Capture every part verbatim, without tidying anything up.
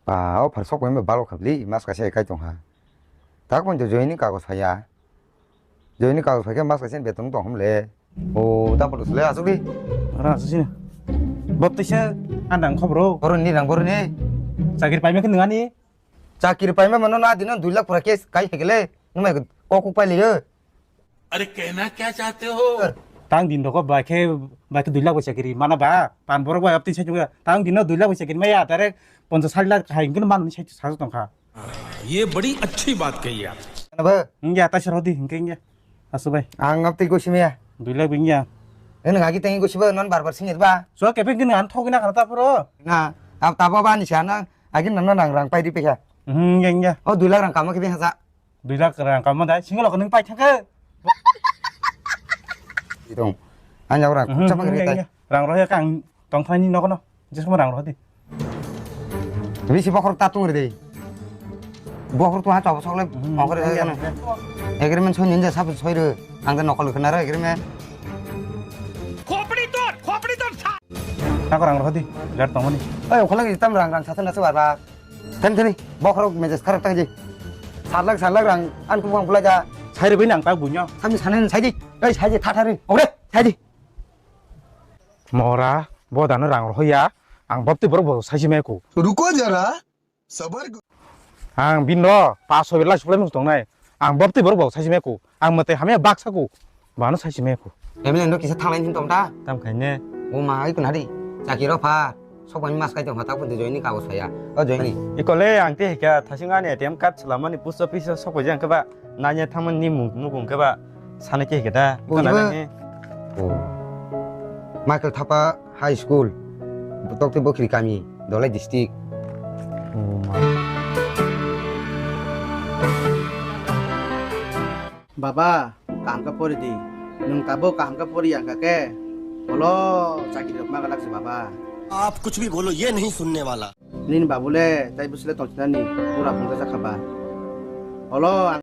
Ba, o phar sok bai balok khabli, mas kaisa kai tong ha. Tak pon to join ni kagos phaiya. Join ni kagos phaikhe mas kaisa beton tong hom le. O, ta pon le asuk di. Ora asuk sini. Bob tisa andang khobro. Boron ni rang boron ni. Chakri paima khe nungani. Chakri paima mano na dino dui lakh pura case kai hegele. Numai kok kok pai liyo. अरे कहना क्या चाहते हो? Tang din rok bai khe, bai khe dui lakh bai chakri mana ba, pan borok bai aptin sai chunga. Tang din no dui lakh bai chakri maya, direct ponchas sat lakh hai ngin man sai sa tong kha. ये बड़ी अच्छी बात कही आप। Ano ba? Ingya ta sero di, ingya, ingya. Asu bai. Ang apti go simaya. Dui lakh ingya. Eno ngagi tangi go siba non bar bar singir ba. So kepe gin an thok na khana ta puro. Na, ab tabo ba ni sana. Agin nana nang rang pai di pekha. Hmm, ingya, ingya. O dui lakh rang kama kebe hasa. Dui lakh rang kamo dai, single ko nung pai thangkhe. Dong. Ang jabo rang Mhm, khoroksa ma gari iya, tai. Iya. Rang roh ya kang tong thani nogo no. Jesmo rang roh di. Bisi bokhorok ta tung ri dei. Bokhorok tu ha chabo sok le Mhm, bokhorok iya, ya na. Iya. Agreement soi ninja sab soi ro. Ang ta nokol khna ro agreement. Khopri tor, khopri tor. Nako rang rohdi, jar tongmani. Oi, okholagi tam rang rang sasa nasu barbar. Thani thani, bokhorok message kharap tangji. Sat lakh, sat lakh rang, an kubang pulai ja. Sai rwbwi nang tak buino. Sami sanai saidi, oi saidi thathari, ore saidi. Mora, bo dano rang rohya, ang bapti borok bo saisi meku. रुको जरा, सबर Ang bini ro pas soi belai suklai mung tongnai. Ang bapti borok bo saisi meku. Ang mwtai hamya bak saku. Bano saisi meku. Emle no kisa thanglai hin tomta. Tam khaine. O ma ai kunari. Chaki ro pha. Sok bai mas kai tong hata kun joini kagos phaya. O joini. Ikole ang te hika thasing ani A T M card slamani post office o sok bai jang keba. Nanya thangmani mung mukung keba. Sana ke hika da. Bo Ikole iba- nani. O. Michael Thapa High School, Tokti Bokhiri kami, Dholai district. Oh my. Baba, kaham khe pori di. Nwng tabuk kaham khe pori ya kha khe, olo chakri rok ma galak se baba. आप कुछ भी बोलो, ये नहीं सुनने वाला। Nini babu le tai bwsle tongsinani pura phunukjak kha ba. Olo ang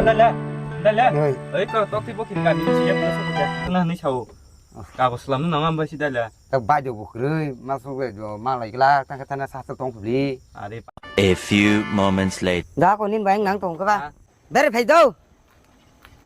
Dale, dale. Noi. Oi ko tokti bokhi kani siya pura sa kya. Na ni sao. Ka ko slam na ma ba si dale. Tak bai do bukrui masuk le do malai gla tang ka tana sa sa tong phuli. Are. A few moments later. Da ko nin bai nang tong ka ba. Ah. Bere phai do.